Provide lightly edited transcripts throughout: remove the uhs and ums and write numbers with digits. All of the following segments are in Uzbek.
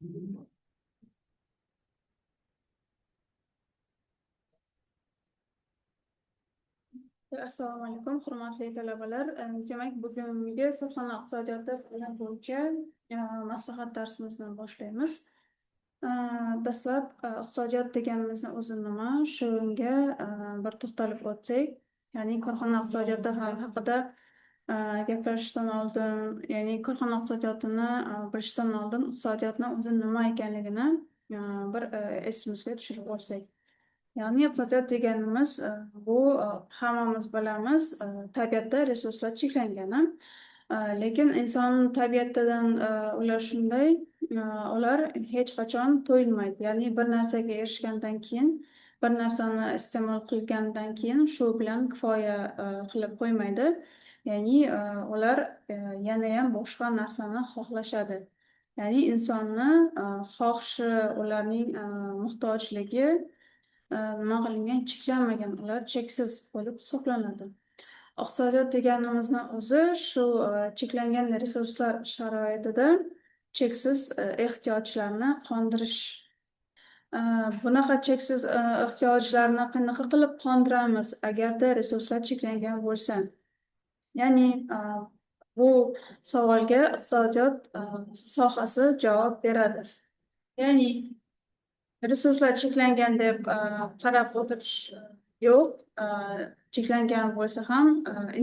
Assalomu alaykum, hurmatli talabalar. Demak, bugungi korxona iqtisodiyoti fani bo'yicha maslahat darsimizni boshlaymiz. Dastlab iqtisodiyot deganimizni o'zi nima? Shunga bir to'xtalib o'tsak, ya'ni korxona iqtisodiyoti haqida gaplashishdan oldin, ya'ni korxona iqtisodiyotini bilishdan oldin iqtisodiyotni o'zi nima ekanligini bir esimizga tushirib olsak. Ya'ni iqtisodiyot deganimiz bu hammamiz bilamiz, tabiatda resurslar cheklangani. Lekin inson tabiatidan ular shunday, ular hech qachon to'yinmaydi. Ya'ni bir narsaga erishgandan keyin, bir narsani iste'mol qilgandan keyin shu bilan kifoya qilib qo'ymaydi. Ya'ni ular yanayam boshqa narsani xohlashadi. Ya'ni insonni xohishi, ularning muhtojligi nima qilingan, cheklanmagan, ular cheksiz bo'lib hisoblanadi. Iqtisodiyot deganimizni o'zi shu cheklangan resurslar sharoitida cheksiz ehtiyojlarni qondirish. Bunaqa cheksiz ehtiyojlarni qanaqa qilib qondiramiz agarda resurslar cheklangan bo'lsa? Ya'ni bu savolga iqtisodiyot sohasi javob beradi. Ya'ni resurslar cheklangan deb qarab o'tirish yo'q. Cheklangan bo'lsa ham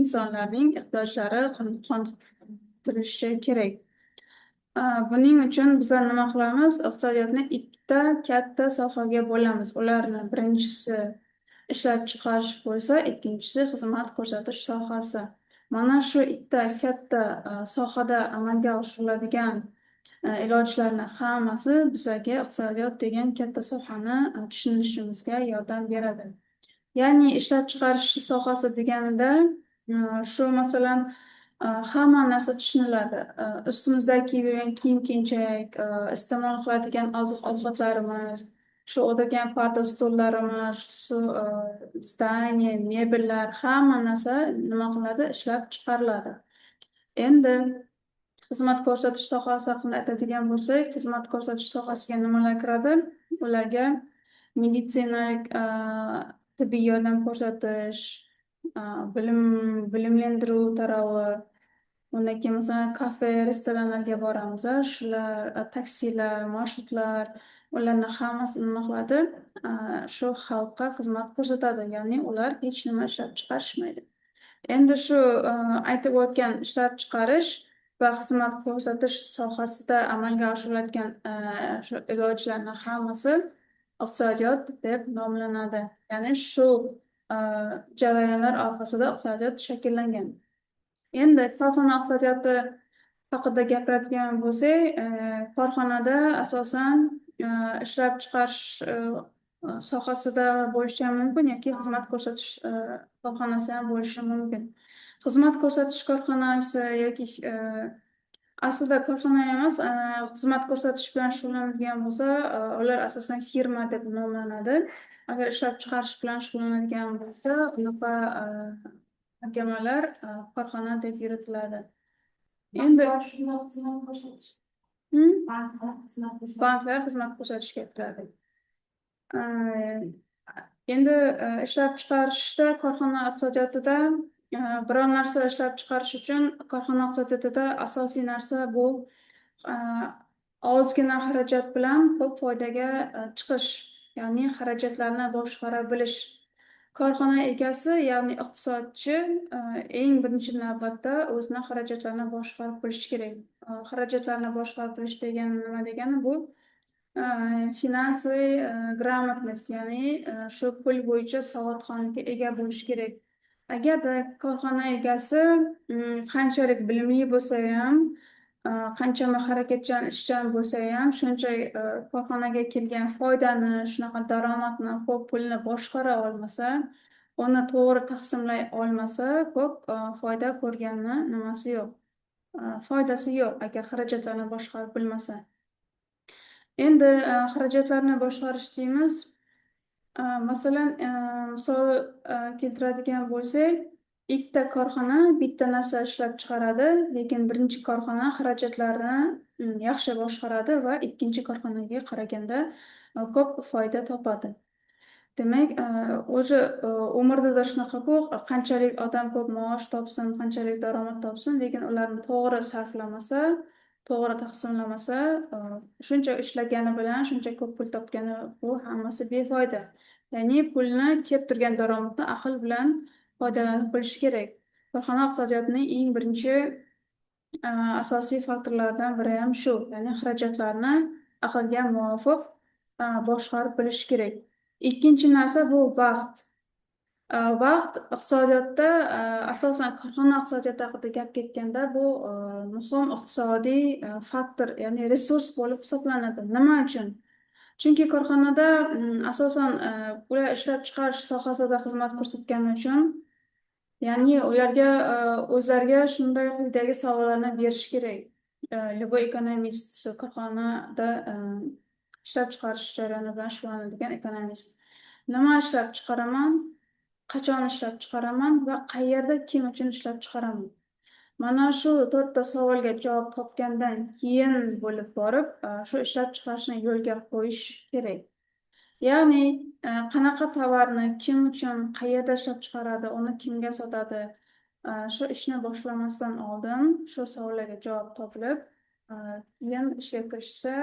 insonlarning ehtiyojlari qondirilishi kerak. Buning uchun biz nima qilamiz? Iqtisodiyotni ikkita katta sohaga bo'lamiz. Ularni birinchisi ishlab chiqarish bo'lsa, ikkinchisi xizmat ko'rsatish sohasi. Mana shu ikkita katta sohada amalga oshiriladigan ilojlarni hammasi bizlarga iqtisodiyot degan katta sohani tushunishimizga yordam beradi. Ya'ni ishlab chiqarish sohasi deganida shu masalan hamma narsa tushuniladi. Ustimizda kiyib yurgan kiyim-kechak, iste'mol qiladigan oziq-ovqatlarimiz, shu o'tirgan parta stullarimiz, shu zdание, mebellar, hamma narsa nima qiladi? Ishlab chiqariladi. Endi xizmat ko'rsatish sohasi haqida aytadigan bo'lsak, xizmat ko'rsatish sohasiga nimalar kiradi? Ularga meditsinalik tibbiy yordam ko'rsatish, bilimlantiruv tarovi, undan keyin masalan kafe, restoranlarga boramiz, shular, taksilar, marshrutlar, ularni hammasi nima qiladi? Shu xalqqa xizmat ko'rsatadi, ya'ni ular hech nima ishlab chiqarishmaydi. Endi shu aytib o'tgan ishlab chiqarish va xizmat ko'rsatish sohasida amalga oshirilayotgan shu ilojlarni hammasi iqtisodiyot deb nomlanadi. Ya'ni shu jarayonlar orqasida iqtisodiyot shakllangan. Endi korxona iqtisodiyoti haqida gapiradigan bo'lsak, korxonada asosan ishlab chiqarish sohasida bo'lishi ham mumkin yoki xizmat ko'rsatish korxonasi ham bo'lishi mumkin. Xizmat ko'rsatish korxonasi yoki aslida korxona emas, xizmat ko'rsatish bilan shug'ullanadigan bo'lsa, ular asosan firma deb nomlanadi. Agar ishlab chiqarish bilan shug'ullanadigan bo'lsa, unaqa mahkamalar korxona deb yuritiladi. Endi shunday xizmat ko'rsatish. Banklar xizmat ko'rsatish. Banklar xizmat ko'rsatishga kiradi. Endi ishlab chiqarishda korxona iqtisodiyotida biror narsa ishlab chiqarish uchun korxona iqtisodiyotida asosiy narsa bu ozgina xarajat bilan ko'p foydaga chiqish, ya'ni xarajatlarni boshqara bilish. Korxona egasi, ya'ni iqtisodchi eng birinchi navbatda o'zini xarajatlarini boshqarib bilishi kerak. Xarajatlarni boshqarib bilish degani nima degani? Bu финансовый грамотность, ya'ni shu pul bo'yicha savodxonlikka ega bo'lish kerak. Agarda korxona egasi qanchalik bilimli bo'lsa ham, qanchama harakatchan, ishchan bo'lsa ham, shuncha korxonaga kelgan foydani, shunaqa daromadni, ko'p pulni boshqara olmasa, uni to'g'ri taqsimlay olmasa, ko'p foyda ko'rganni nimasi yo'q. Foydasi yo'q agar xarajatlarni boshqarib bilmasa. Endi xarajatlarni boshqarish deymiz. Masalan, misol keltiradigan bo'lsak, Ikkita korxona bitta narsa ishlab chiqaradi, lekin birinchi korxona xarajatlarni yaxshi boshqaradi va ikkinchi korxonaga qaraganda ko'p foyda topadi. Demak, o'zi umrda shunaqa-ku, qanchalik odam ko'p maosh topsin, qanchalik daromad topsin, lekin ularni to'g'ri sarflamasa, to'g'ri taqsimlamasa, shuncha ishlagani bilan shuncha ko'p pul topgani bu hammasi befoyda. Ya'ni pulni, kelib turgan daromadni aql bilan foydalanib bilish kerak. Korxona iqtisodiyotining eng birinchi asosiy faktorlaridan biri ham shu, ya'ni xarajatlarni aqlga muvofiq boshqarib bilish kerak. Ikkinchi narsa bu vaqt. Vaqt iqtisodiyotda, asosan korxona iqtisodiyoti haqida gap ketganda, bu muhim iqtisodiy faktor, ya'ni resurs bo'lib hisoblanadi. Nima uchun? Chunki korxonada asosan ular ishlab chiqarish sohasida xizmat ko'rsatgani uchun, ya'ni ularga o'zlariga shunday quyidagi savollarni berish kerak. Любой ekonomist, shu korxonada ishlab chiqarish jarayoni bilan shug'ullanadigan ekonomist. Nima ishlab chiqaraman, qachon ishlab chiqaraman va qayerda, kim uchun ishlab chiqaraman? Mana shu to'rtta savolga javob topgandan keyin bo'lib borib, shu ishlab chiqarishni yo'lga qo'yish kerak. Ya'ni qanaqa tovarni kim uchun, qayerda ishlab chiqaradi, uni kimga sotadi, shu ishni boshlamasdan oldin shu savollarga javob topilib, keyin ishga kirishsa,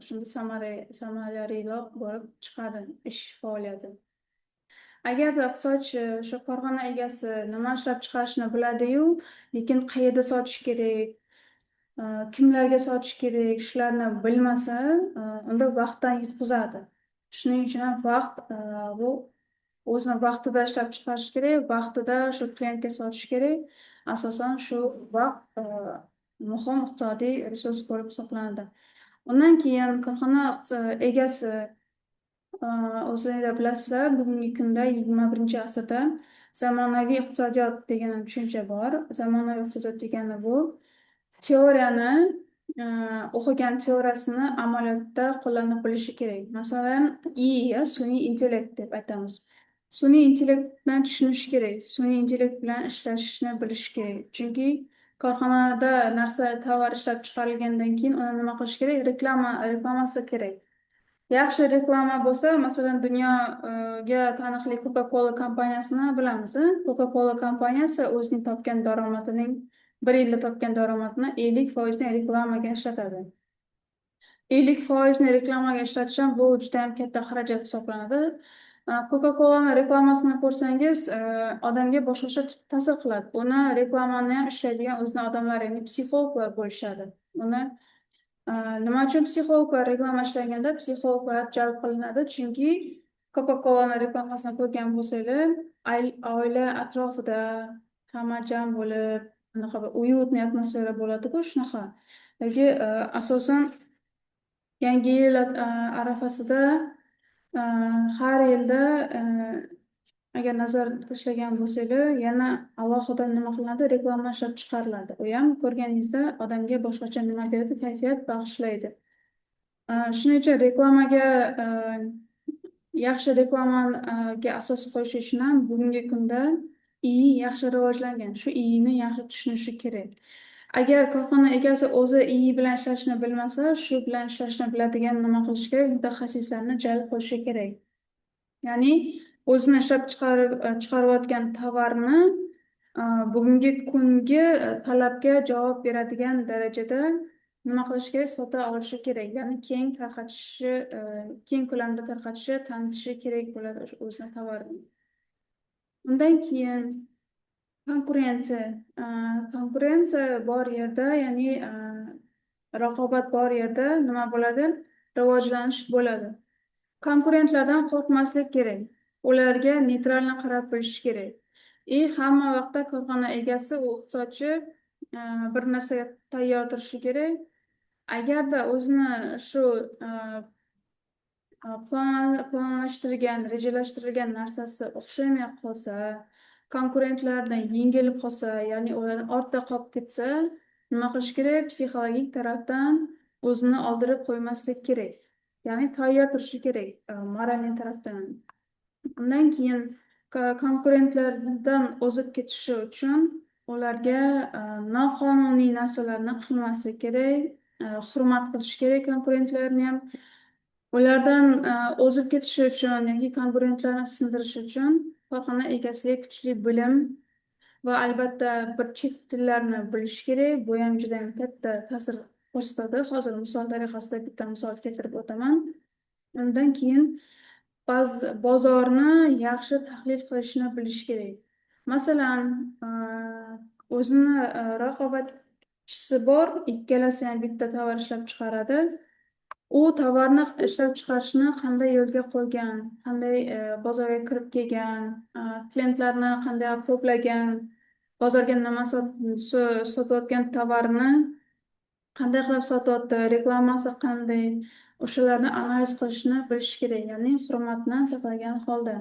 shunda samaraliroq bo'lib chiqadi ish faoliyati. Agarda iqtisodchi, shu korxona egasi nima ishlab chiqarishni biladi-yu, lekin qayerda sotish kerak, kimlarga sotish kerak, shularni bilmasa, unda vaqtdan yutqizadi. Shuning uchun ham vaqt, bu o'zini vaqtida ishlab chiqarish kerak, vaqtida shu klientga sotish kerak. Asosan shu vaqt muhim iqtisodiy resurs bo'lib hisoblanadi. Undan keyin korxona egasi, o'zinglar bilasizlar, bugungi kunda, 21-asrda zamonaviy iqtisodiyot degan tushuncha bor. Zamonaviy iqtisodiyot degani bu teoriyani, o'qigan teoriyasini amaliyotda qo'llanib bilishi kerak. Masalan, ИИ, sun'iy intellekt deb aytamiz. Sun'iy intellektni tushunish kerak, sun'iy intellekt bilan ishlashni bilish kerak. Chunki korxonada narsa, tovar ishlab chiqarilgandan keyin uni nima qilish kerak? Reklama, reklamasi kerak. Yaxshi reklama bo'lsa, masalan, dunyoga taniqli Coca-Cola kompaniyasini bilamiz. Coca-Cola kompaniyasi o'zining topgan daromadining, bir yilda topgan daromadini 50%ni reklamaga ishlatadi. 50%ni reklamaga ishlatish ham bu juda ham katta xarajat hisoblanadi. Coca-Colani reklamasini ko'rsangiz, odamga boshqacha ta'sir qiladi. Uni reklamani ham ishlaydigan o'zini odamlari, ya'ni psixologlar bo'lishadi. Uni nima uchun psixologlar, reklama ishlaganda psixologlar jalb qilinadi? Chunki Coca-Colani reklamasini ko'rgan bo'lsanglar, oila atrofida hamma jam bo'lib, anaqa bir уютный atmosfera bo'ladi-ku, shunaqa. Yoki asosan Yangi yil arafasida har yilda, agar nazar tashlagan bo'lsanglar, yana alohida nima qilinadi? Reklama ishlab chiqariladi. U ham ko'rganingizda odamga boshqacha nima beradi? Kayfiyat bag'ishlaydi. Shuning uchun reklamaga, yaxshi reklamaga asos qo'yish uchun ham bugungi kunda ИИ yaxshi rivojlangan. Shu ИИ ni yaxshi tushunishi kerak. Agar korxona egasi o'zi ИИ bilan ishlashni bilmasa, shu bilan ishlashni biladigan nima qilish kerak? Mutaxassislarni jalb qilishi kerak. Ya'ni o'zini ishlab chiqarayotgan tovarni bugungi kungi talabga javob beradigan darajada nima qilish kerak? Sota olishi kerak. Ya'ni keng tarqatishi, keng ko'lamda tarqatishi, tanitishi kerak bo'ladi o'sha o'zini tovarini. Undan keyin konkurensiya. Konkurensiya bor yerda, ya'ni raqobat bor yerda nima bo'ladi? Rivojlanish bo'ladi. Konkurentlardan qo'rqmaslik kerak. Ularga нейтрально qarab bilish kerak. И hamma vaqtda korxona egasi, u iqtisodchi bir narsaga tayyor turishi kerak. Agarda o'zini shu planlashtirgan, rejalashtirilgan narsasi o'xshamay qolsa, konkurentlardan yengilib qolsa, ya'ni ulardan ortda qolib ketsa, nima qilish kerak? Psixologik tarafdan o'zini oldirib qo'ymaslik kerak. Ya'ni tayyor turishi kerak, моральный tarafdan. Undan keyin Konkurentlardan o'zib ketishi uchun ularga noqonuniy narsalarni qilmaslik kerak, hurmat qilish kerak konkurentlarni ham. Ulardan o'zib ketishi uchun yoki konkurentlarni sindirish uchun korxona egasiga kuchli bilim va albatta bir chet tillarni bilish kerak. Bu ham juda ham katta ta'sir ko'rsatadi. Hozir misol tariqasida bitta misol keltirib o'taman. Undan keyin bozorni yaxshi tahlil qilishni bilish kerak. Masalan, o'zini raqobatchisi bor, ikkalasi ham bitta tovar ishlab chiqaradi. U tovarni ishlab chiqarishni qanday yo'lga qo'ygan, qanday bozorga kirib kelgan, klientlarni qanday to'plagan, bozorga nima sotayotgan, tovarni qanday qilib sotyapti, reklamasi qanday, o'shalarni analiz qilishni bilish kerak, ya'ni hurmatni saqlagan holda.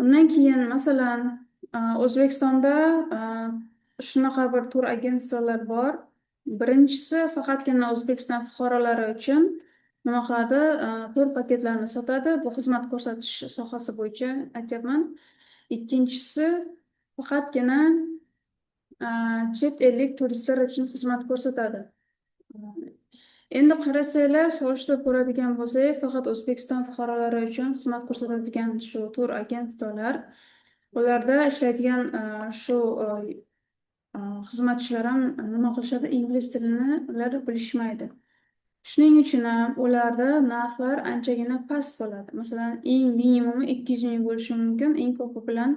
Undan keyin, masalan, O'zbekistonda shunaqa bir tur agentstvolar bor. Birinchisi faqatgina O'zbekiston fuqarolari uchun nima qiladi? Tur paketlarini sotadi. Bu xizmat ko'rsatish sohasi bo'yicha aytyapman. Ikkinchisi faqatgina chet ellik turistlar uchun xizmat ko'rsatadi. Endi qarasanglar, solishtirib ko'radigan bo'lsak, faqat O'zbekiston fuqarolari uchun xizmat ko'rsatadigan shu tur agentstvolar, ularda ishlaydigan shu xizmatchilar ham nima qilishadi? Ingliz tilini ular bilishmaydi. Shuning uchun ham ularda narxlar anchagina past bo'ladi. Masalan, eng minimumi 200 000 bo'lishi mumkin, eng ko'pi bilan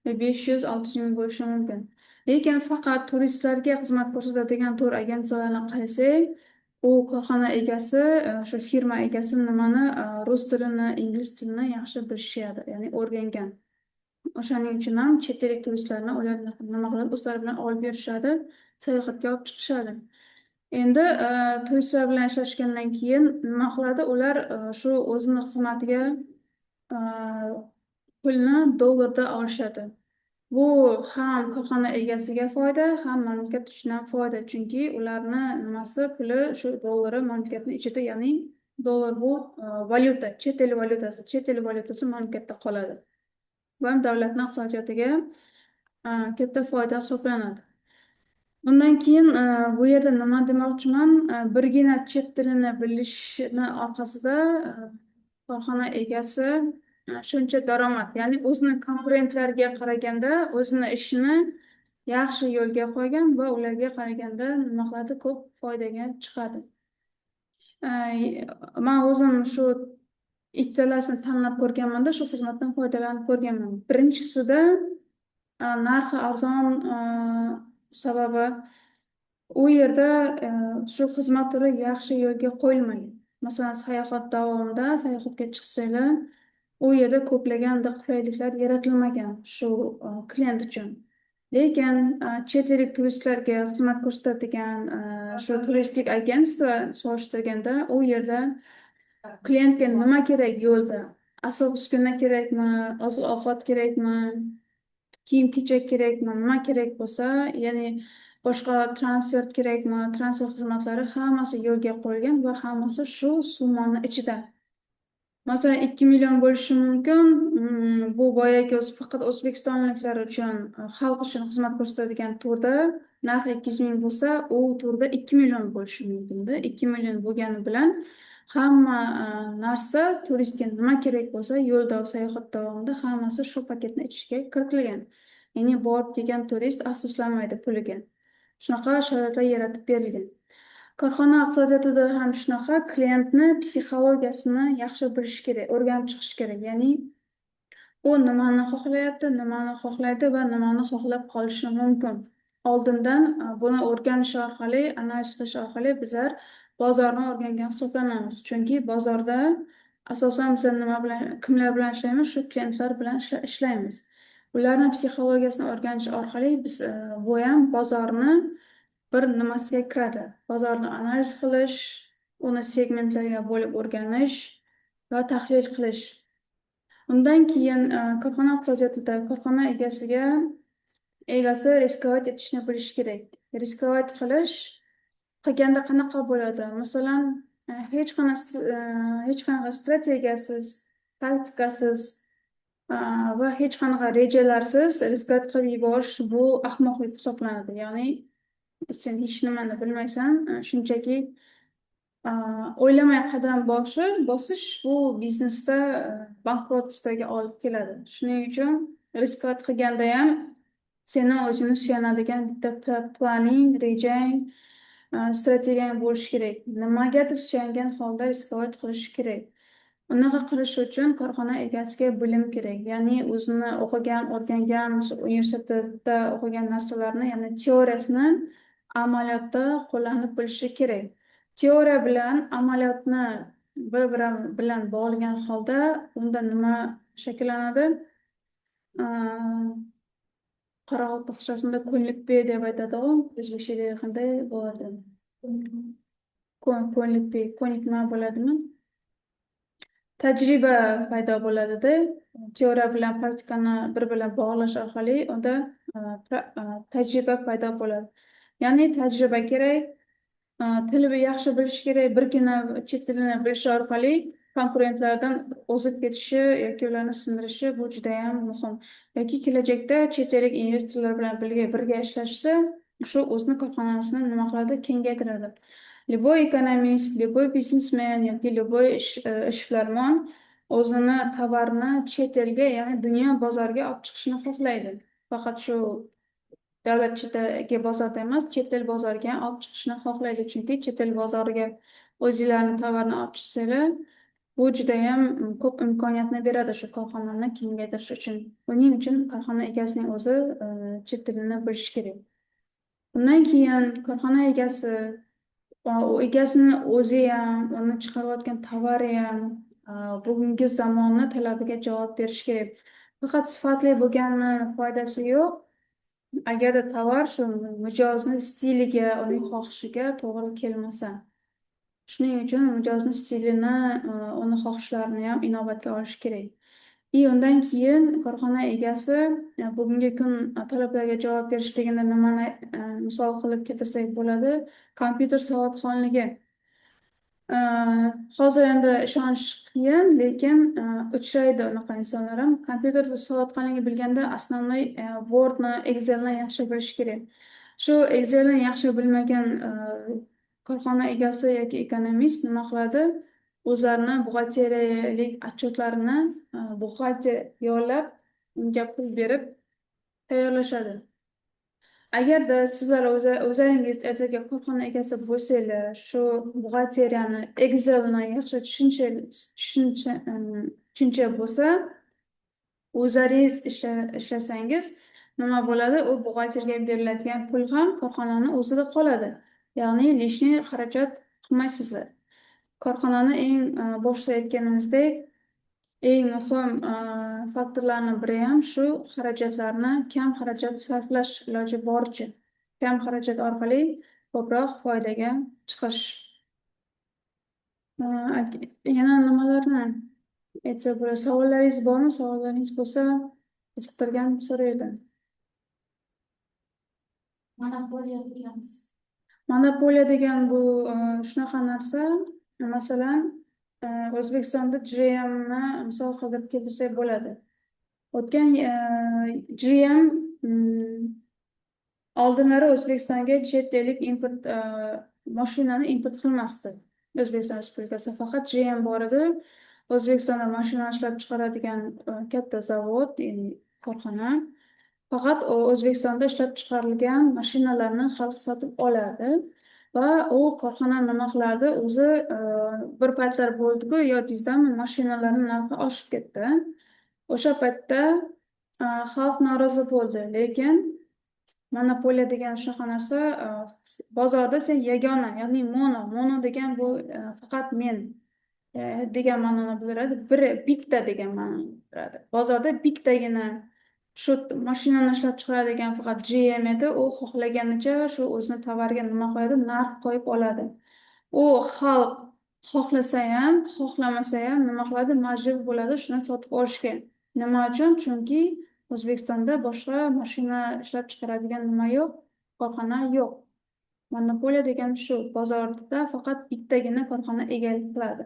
500-600 ming bo'lishi mumkin. Lekin faqat turistlarga xizmat ko'rsatadigan tur agentstvolarni qarasak, u korxona egasi, o'sha firma egasi nimani, rus tilini, ingliz tilini yaxshi bilishadi, ya'ni o'rgangan. O'shaning uchun ham chet ellik turistlarni ular nima qiladi, o'zlari bilan olib yurishadi, sayohatga olib chiqishadi. Endi turistlar bilan ishlashgandan keyin nima qiladi? Ular shu o'zini xizmatiga pulni dollarda olishadi. Bu ham korxona egasiga foyda, ham mamlakat uchun ham foyda, chunki ularni nimasi, puli, shu dollari mamlakatni ichida, ya'ni dollar bu valyuta, chet el valyutasi, chet el valyutasi mamlakatda qoladi. Bu ham davlatni iqtisodiyotiga katta foyda hisoblanadi. Undan keyin bu yerda nima demoqchiman? Birgina chet tilini bilishni orqasida korxona egasi shuncha daromad, ya'ni o'zini konkurentlarga qaraganda o'zini ishini yaxshi yo'lga qo'ygan va ularga qaraganda nima qiladi, ko'p foydaga chiqadi. Man o'zim shu ikkalasini tanlab ko'rganmanda, shu xizmatdan foydalanib ko'rganman. Birinchisida narxi arzon, sababi u yerda shu xizmat turi yaxshi yo'lga qo'yilmagan. Masalan, sayohat davomida sayohatga chiqsanglar, u yerda ko'plagan qulayliklar yaratilmagan shu klient uchun. Lekin chet ellik turistlarga xizmat ko'rsatadigan shu turistik agentство solishtirganda u yerda klientga nima kerak yo'lda, asbob uskuna kerakmi, oziq ovqat kerakmi, kiyim kechak kerakmi, nima kerak bo'lsa, ya'ni boshqa transfer kerakmi, transfer xizmatlari hammasi yo'lga qo'yilgan va hammasi shu summani ichida. Masalan, 2 million bo'lishi mumkin. Bu boyagi faqat o'zbekistonliklar uchun, xalq uchun xizmat ko'rsatadigan turda narxi 200 000 bo'lsa, u turda 2 million bo'lishi mumkinda. 2 million bo'lgani bilan hamma narsa, turistga nima kerak bo'lsa, yo'lda, sayohat davomida hammasi shu paketni ichiga kiritilgan. Ya'ni borib kelgan turist afsuslanmaydi puliga. Shunaqa sharoitlar yaratib berilgan. Korxona iqtisodiyotida ham shunaqa klientni psixologiyasini yaxshi bilish kerak, o'rganib chiqish kerak. Ya'ni u nimani xohlayapti, nimani xohlaydi va nimani xohlab qolishi mumkin. Oldindan buni o'rganish orqali, analiz qilish orqali bizlar bozorni o'rgangan hisoblanamiz. Chunki bozorda asosan biz nima bilan, kimlar bilan ishlaymiz? Shu klientlar bilan ishlaymiz. Ularni psixologiyasini o'rganish orqali biz bu ham bozorni bir nimasiga kiradi. Bozorni analiz qilish, uni segmentlarga bo'lib o'rganish va tahlil qilish. Undan keyin korxona iqtisodiyotida korxona egasi рисковать etishni bilishi kerak. Рисковать qilish qilganda qanaqa bo'ladi? Masalan, hech qanaqa strategiyasiz, taktikasiz Va hech qanaqa rejalarsiz рисковать qilib yuborish bu ahmoqlik hisoblanadi. Ya'ni sen hech nimani bilmaysan, shunchaki o'ylamay qadam bosish bu biznesda банкротство ga olib keladi. Shuning uchun рисковать qilganda ham seni o'zingni suyanadigan bitta planing, rejang, strategiyang bo'lishi kerak. Nimagadir suyangan holda рисковать qilish kerak. Unaqa qilish uchun korxona egasiga bilim kerak. Ya'ni o'zini o'qigan, o'rgangan, universitetda o'qigan narsalarni, ya'ni teoriyasini amaliyotda qo'llanib bilishi kerak. Teoriya bilan amaliyotni bir-biri bilan bog'lagan holda unda nima shakllanadi? Qoraqalpoqchasida ko'nlikpa deb aytadi ғой, o'zbekchada qanday bo'ladi? Ko'nlikpa, ko'nikma bo'ladimi? Tajriba paydo bo'ladida. Teoriya bilan praktikani bir bilan bog'lash orqali unda tajriba paydo bo'ladi. Ya'ni tajriba kerak, tilni yaxshi bilish kerak. Birgina chet tilini bilish orqali konkurentlardan o'zib ketishi yoki ularni sindirishi bu judayam muhim. Yoki kelajakda chet ellik investorlar bilan birga ishlashsa, shu o'zini korxonasini nima qiladi? Kengaytiradi. Любой экономист, любой biznesmen yoki любой ishbilarmon o'zini tovarini chet elga, ya'ni dunyo bozoriga olib chiqishni xohlaydi. Faqat shu davlat chetidagi bozorda emas, chet el bozoriga ham olib chiqishni xohlaydi. Chunki chet el bozoriga o'zinglarni tovarni olib chiqsanglar, bu judayam ko'p imkoniyatni beradi shu korxonani kengaytirish uchun. Buning uchun korxona egasining o'zi chet tilini bilishi kerak. Undan keyin korxona egasi, u egasini o'zi ham, uni chiqarayotgan tovari ham bugungi zamonni talabiga javob berishi kerak. Faqat sifatli bo'lgani foydasi yo'q. Agarda tovar shu mijozni stiliga, uning xohishiga to'g'ri kelmasa. Shuning uchun mijozni stilini, uni xohishlarini ham inobatga olish kerak. И undan keyin korxona egasi bugungi kun talablariga javob berish deganda nimani misol qilib keltirsak bo'ladi? Kompyuter savodxonligi. Hozir endi ishonish qiyin, lekin uchraydi unaqa insonlar ham. Kompyuter savodxonligi bilganda основной Wordni, Excelni yaxshi bilish kerak. Shu Excelni yaxshi bilmagan korxona egasi yoki ekonomist nima qiladi? O'zlarini buxgalteriyalik отчет larini buxgalter yollab, unga pul berib tayyorlashadi. Agarda sizlar o'zlaringiz ertaga korxona egasi bo'lsanglar, shu buxgalteriyani, Excelni yaxshi tushuncha bo'lsa, o'zlaringiz ishlasangiz nima bo'ladi? U buxgalterga beriladigan pul ham korxonani o'zida qoladi. Ya'ni лишний xarajat qilmaysizlar. Korxonani eng boshida aytganimizdek, eng muhim faktorlarni biri ham shu xarajatlarni kam xarajat sarflash, iloji boricha. Kam xarajat orqali ko'proq foydaga chiqish. Yana nimalarni aytsa bo'ladi? Savollaringiz bormi? Savollaringiz bo'lsa, qiziqtirgan so'raylar. Monopoliya degan. Monopoliya degan bu shunaqa narsa, masalan, O'zbekistonda GMni misol qilib keltirsak bo'ladi. O'tgan GM oldinlari O'zbekistonga chet ellik import mashinani import qilmasdi. O'zbekiston Respublikasi faqat GM bor edi. O'zbekistonda mashina ishlab chiqaradigan katta zavod, ya'ni korxona. Faqat O'zbekistonda ishlab chiqarilgan mashinalarni xalq sotib olardi va u korxona nima qilardi? O'zi bir paytlar bo'ldiku, yodingizdami, mashinalarni narxi oshib ketdi. O'sha paytda xalq norozi bo'ldi, lekin monopoliya degan shunaqa narsa, bozorda sen yagona, ya'ni mono, mono degan bu faqat men degan ma'noni bildiradi, bir bitta degan ma'noni bildiradi. Bozorda bittagina shu mashinani ishlab chiqaradigan faqat GM edi. U xohlaganicha shu o'zini tovariga nima qo'yadi? Narx qo'yib oladi. U xalq xohlasa ham, xohlamasa ham nima qiladi? Majbur bo'ladi shuni sotib olishga. Nima uchun? Chunki O'zbekistonda boshqa mashina ishlab chiqaradigan nima yo'q? Korxona yo'q. Monopoliya degan shu, bozorda faqat bittagina korxona egalik qiladi.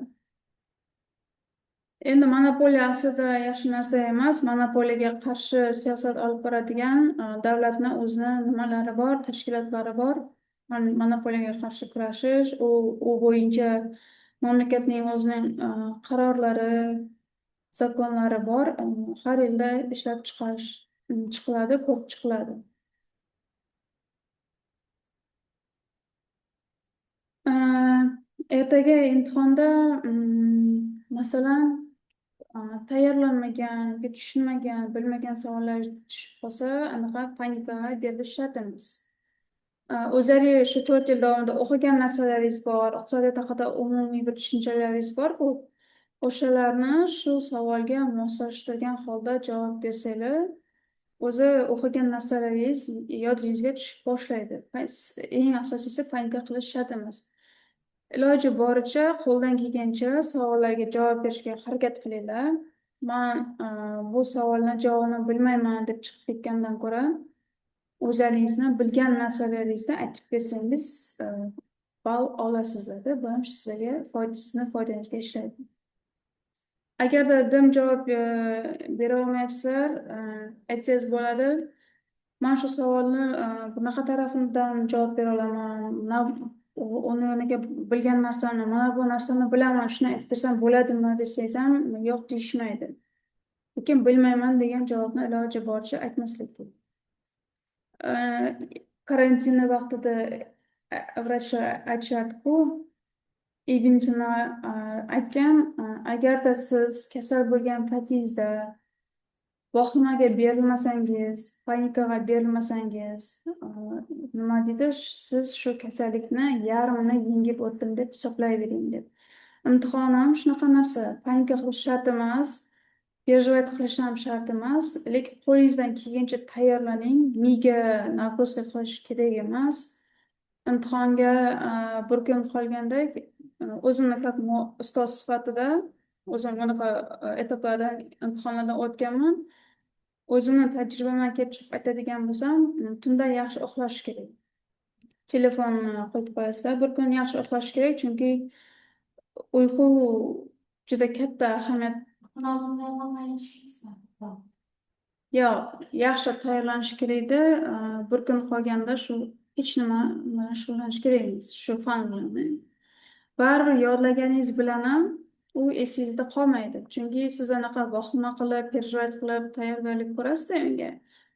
Endi monopoliya aslida yaxshi narsa emas. Monopoliyaga qarshi siyosat olib boradigan davlatni o'zini nimalari bor, tashkilotlari bor. Monopoliyaga qarshi kurashish, u bo'yicha mamlakatning o'zining qarorlari, zakonlari bor. Har yilda ishlab chiqiladi, ko'rib chiqiladi. Ertaga imtihonda, masalan, tayyorlanmagan yoki tushunmagan, bilmagan savollar tushib qolsa, anaqa panikaga berilish shart emas. O'zlari shu 4 yil davomida o'qigan narsalaringiz bor, iqtisodiyot haqida umumiy bir tushunchalaringiz bor-ku, o'shalarni shu savolga moslashtirgan holda javob bersanglar, o'zi o'qigan narsalaringiz yodingizga tushib boshlaydi. Eng asosiysi panika qilish shart emas. Iloji boricha, qo'ldan kelgancha savollarga javob berishga harakat qilinglar. Man bu savolni javobini bilmayman deb chiqib ketgandan ko'ra, o'zlaringizni bilgan narsalaringizni aytib bersangiz, ball olasizlarda. Bu ham sizlarga sizni foydangizga ishlaydi. Agarda dim javob bera olmayapsizlar, aytsangiz bo'ladi. Man shu savolni bunaqa tarafidan javob bera olaman. Uni o'rniga bilgan narsani, mana bu narsani bilaman, shuni aytib bersam bo'ladimi desangiz ham yo'q deyishmaydi. Lekin bilmayman degan javobni iloji boricha aytmaslik kerak. Karantin vaqtida vrachlar aytishardi-ku, Ibn Sino aytgan, agarda siz kasal bo'lgan paytingizda vahimaga berilmasangiz, panikaga berilmasangiz, nima deydi, siz shu kasallikni yarmini yengib o'tdim deb hisoblayvering deb. Imtihon ham shunaqa narsa, panika qilish shart emas, переживать qilish ham shart emas, lekin qo'lingizdan kelgancha tayyorlaning, miga нагрузка qilish kerak emas. Imtihonga bir kun qolganda o'zimni как ustoz sifatida o'zim bunaqa etaplardan, imtihonlardan o'tganman. O'zimni tajribamdan kelib chiqib aytadigan bo'lsam, tunda yaxshi uxlash kerak. Telefonni qo'yib qo'yasizlar, bir kun yaxshi uxlash kerak, chunki uyqu juda katta ahamiyat. Yo'q, yaxshi tayyorlanish kerakda, bir kun qolganda shu hech nima bilan shug'ullanish kerak emas, shu fan bilan. Baribir yodlaganingiz bilan ham u esingizda qolmaydi. Chunki siz anaqa vahima qilib, переживать qilib tayyorgarlik ko'rasizda unga.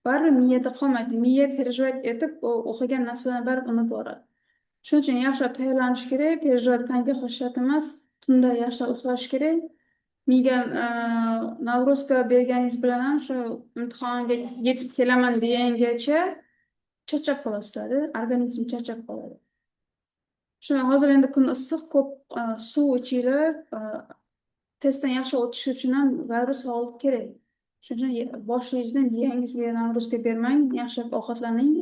Baribir miyada qolmaydi. Miya переживать etib, u o'qigan narsalarni baribir unutib yuboradi. Shuning uchun yaxshilab tayyorlanish kerak, переживать panika qilish shart emas, tunda yaxshilab uxlash kerak. Miga нагрузка berganingiz bilan ham shu imtihonga yetib kelaman degangacha charchab qolasizlar, organizm charchab qoladi. Shuni hozir endi kun issiq, ko'p suv ichinglar, testdan yaxshi o'tish uchun ham baribir sog'liq kerak. Shuning uchun boshingizni miyangizga нагрузка bermang, yaxshilab ovqatlaning.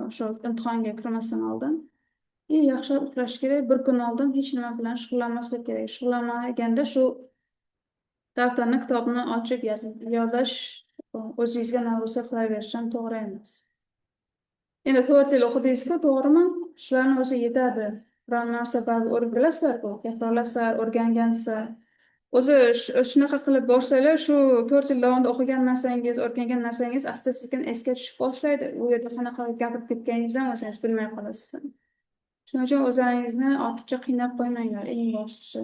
O'sha imtihonga kirmasdan oldin. Yaxshilab uxlash kerak. Bir kun oldin hech nima bilan shug'ullanmaslik kerak. Shug'ullanmaganda shu daftarni, kitobni ochib yodlash, o'zingizga нагрузка qilaverish ham to'g'ri emas. Endi 4 yil o'qidingiz-ku, to'g'rimi? Shularni o'zi yetadi. Biron narsa baribir o'rganib bilasizlar-ku, gapira olasizlar, o'rgangansizlar. O'zi shunaqa qilib borsanglar, shu 4 yil davomida o'qigan narsangiz, o'rgangan narsangiz asta-sekin esga tushib boshlaydi. U yerda qanaqa gapirib ketganingizni ham o'zingiz bilmay qolasizlar. Shuning uchun o'zlaringizni ortiqcha qiynab qo'ymanglar, eng boshqisi.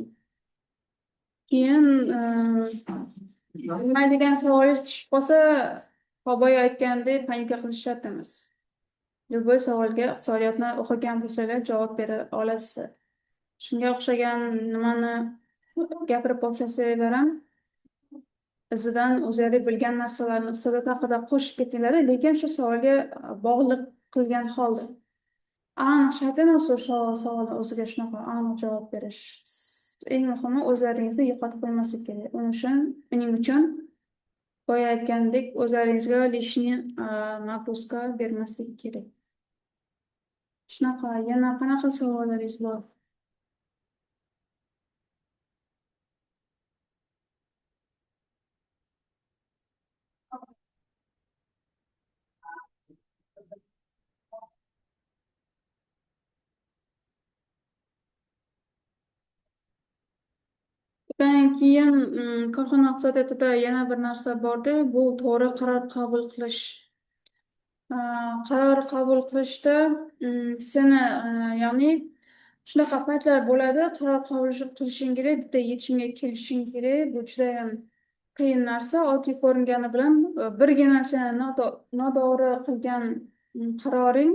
Keyin bilmaydigan savolingiz tushib qolsa, boya aytgandek panika qilish shart emas. Любой savolga iqtisodiyotni o'qigan bo'lsanglar javob bera olasizlar. Shunga o'xshagan nimani gapirib boshlasanglar ham izidan o'zlari bilgan narsalarni iqtisodiyot haqida qo'shib ketinglar, lekin shu savolga bog'liq qilgan holda. Aniq shart emas o'sha savolni o'ziga shunaqa aniq javob berish. Eng muhimi o'zlaringizni yo'qotib qo'ymaslik kerak. Uning uchun boya aytgandek o'zlaringizga лишний нагрузка bermaslik kerak. Shunaqa, yana qanaqa savollaringiz bor? Undan keyin korxona iqtisodiyotida yana bir narsa borda, bu to'g'ri qaror qabul qilish. Qaror qabul qilishda seni, ya'ni shunaqa paytlar bo'ladi, qaror qabul qilishing kerak, bitta yechimga kelishing kerak. Bu judayam qiyin narsa, oddiy ko'ringani bilan birgina seni noto'g'ri qilgan qaroring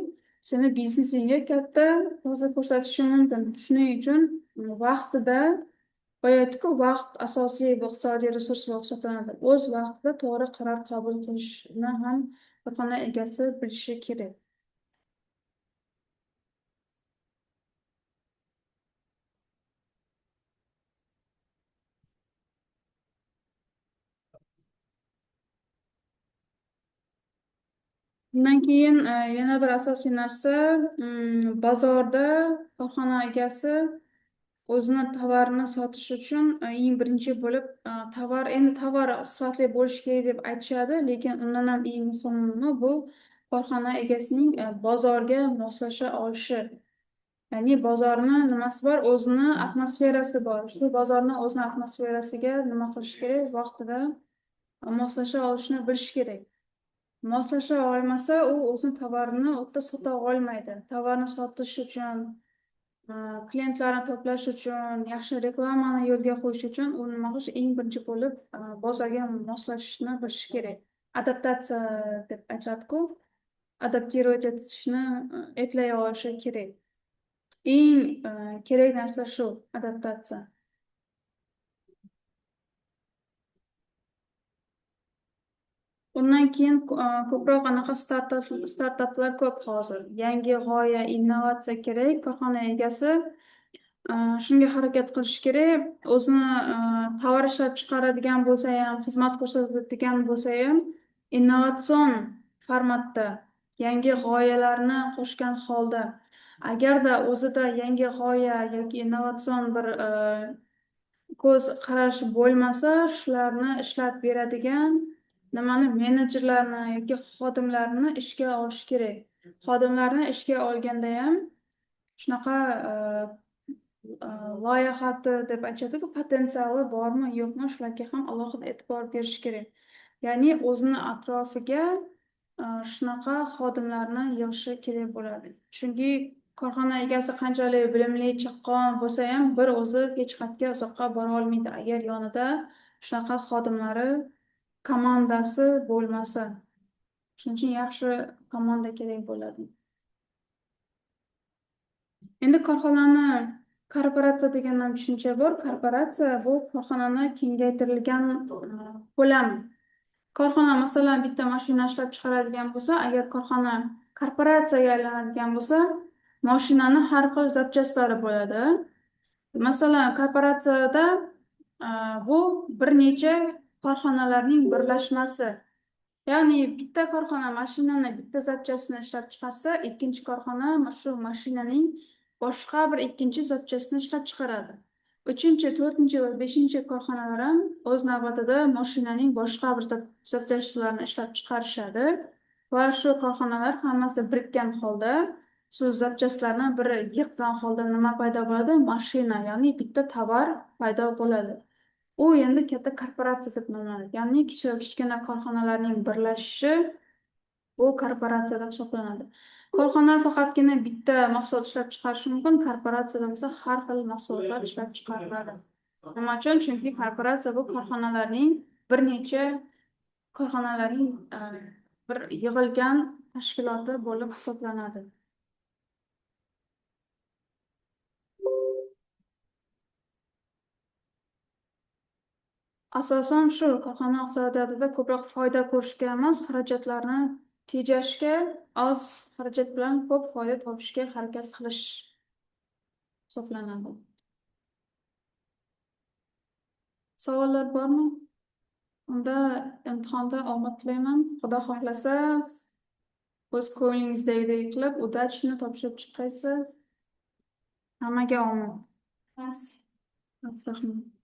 seni biznesingga katta ta'sir ko'rsatishi mumkin. Shuning uchun vaqtida, boya aytdikku, vaqt asosiy iqtisodiy resurs bo'lib hisoblanadi. O'z vaqtida to'g'ri qaror qabul qilishni ham korxona egasi bilishi kerak. Undan keyin yana bir asosiy narsa, bozorda korxona egasi o'zini tovarini sotish uchun eng birinchi bo'lib, tovar, endi tovar sifatli bo'lishi kerak deb aytishadi, lekin undan ham eng muhimi bu korxona egasining bozorga moslasha olishi. Ya'ni bozorni nimasi bor, o'zini atmosferasi bor. Shu bozorni o'zini atmosferasiga nima qilish kerak, vaqtida moslasha olishni bilish kerak. Moslasha olmasa, u o'zini tovarini u yerda sota olmaydi. Tovarni sotish uchun, klientlarni to'plash uchun, yaxshi reklamani yo'lga qo'yish uchun u nima qilish, eng birinchi bo'lib, bozorga moslashishni bilish kerak. Adaptatsiya deb aytiladi-ku, adaptировать etishni eplay olishi kerak. Eng kerak narsa shu, adaptatsiya. Undan keyin ko'proq anaqa startaplar ko'p hozir. Yangi g'oya, innovatsiya kerak. Korxona egasi shunga harakat qilish kerak. O'zini tovar ishlab chiqaradigan bo'lsa ham, xizmat ko'rsatadigan bo'lsa ham, innovatsion formatda yangi g'oyalarni qo'shgan holda, agarda o'zida yangi g'oya yoki innovatsion bir ko'z qarash bo'lmasa, shularni ishlab beradigan nimani, menejerlarni yoki xodimlarni ishga olish kerak. Xodimlarni ishga olganda ham shunaqa loyihati deb aytishadi-ku, potensiali bormi, yo'qmi, shularga ham alohida e'tibor berish kerak. Ya'ni o'zini atrofiga shunaqa xodimlarni yig'ishi kerak bo'ladi. Chunki korxona egasi qanchalik bilimli, chaqqon bo'lsa ham, bir o'zi hech qayerga uzoqqa bora olmaydi, agar yonida shunaqa xodimlari, komandasi bo'lmasa. Shuning uchun yaxshi komanda kerak bo'ladi. Endi korxonani korporatsiya degan ham tushuncha bor. Korporatsiya bu korxonani kengaytirilgan ko'lami. Korxona masalan bitta mashina ishlab chiqaradigan bo'lsa, agar korxona korporatsiyaga aylanadigan bo'lsa, mashinani har xil zapchastlari bo'ladi. Masalan, korporatsiyada bu bir necha korxonalarning birlashmasi. Ya'ni bitta korxona mashinani bitta zapchastini ishlab chiqarsa, ikkinchi korxona shu mashinaning boshqa bir ikkinchi zapchastini ishlab chiqaradi. Uchinchi, to'rtinchi va beshinchi korxonalar ham o'z navbatida mashinaning boshqa bir zapchastlarini ishlab chiqarishadi va shu korxonalar hammasi birikkan holda, shu zapchastlarni bir yig'gan holda nima paydo bo'ladi? Mashina, ya'ni bitta tovar paydo bo'ladi. U endi katta korporatsiya deb nomlanadi. Ya'ni kichkina korxonalarning birlashishi bu korporatsiya deb hisoblanadi. Korxona faqatgina bitta mahsulot ishlab chiqarishi mumkin, korporatsiyada bo'lsa har xil mahsulotlar ishlab chiqariladi. Nima uchun? Chunki korporatsiya bu korxonalarning bir necha korxonalarning bir yig'ilgan tashkiloti bo'lib hisoblanadi. Asosan shu korxona iqtisodiyotida ko'proq foyda ko'rishga emas, xarajatlarni tejashga, oz xarajat bilan ko'p foyda topishga harakat qilish hisoblanadi. Savollar bormi? Unda imtihonda omad tilayman. Xudo xohlasa, o'z ko'nglingizdagidek qilib, udachni topshirib chiqqaysiz. Hammaga omad. Rahmat.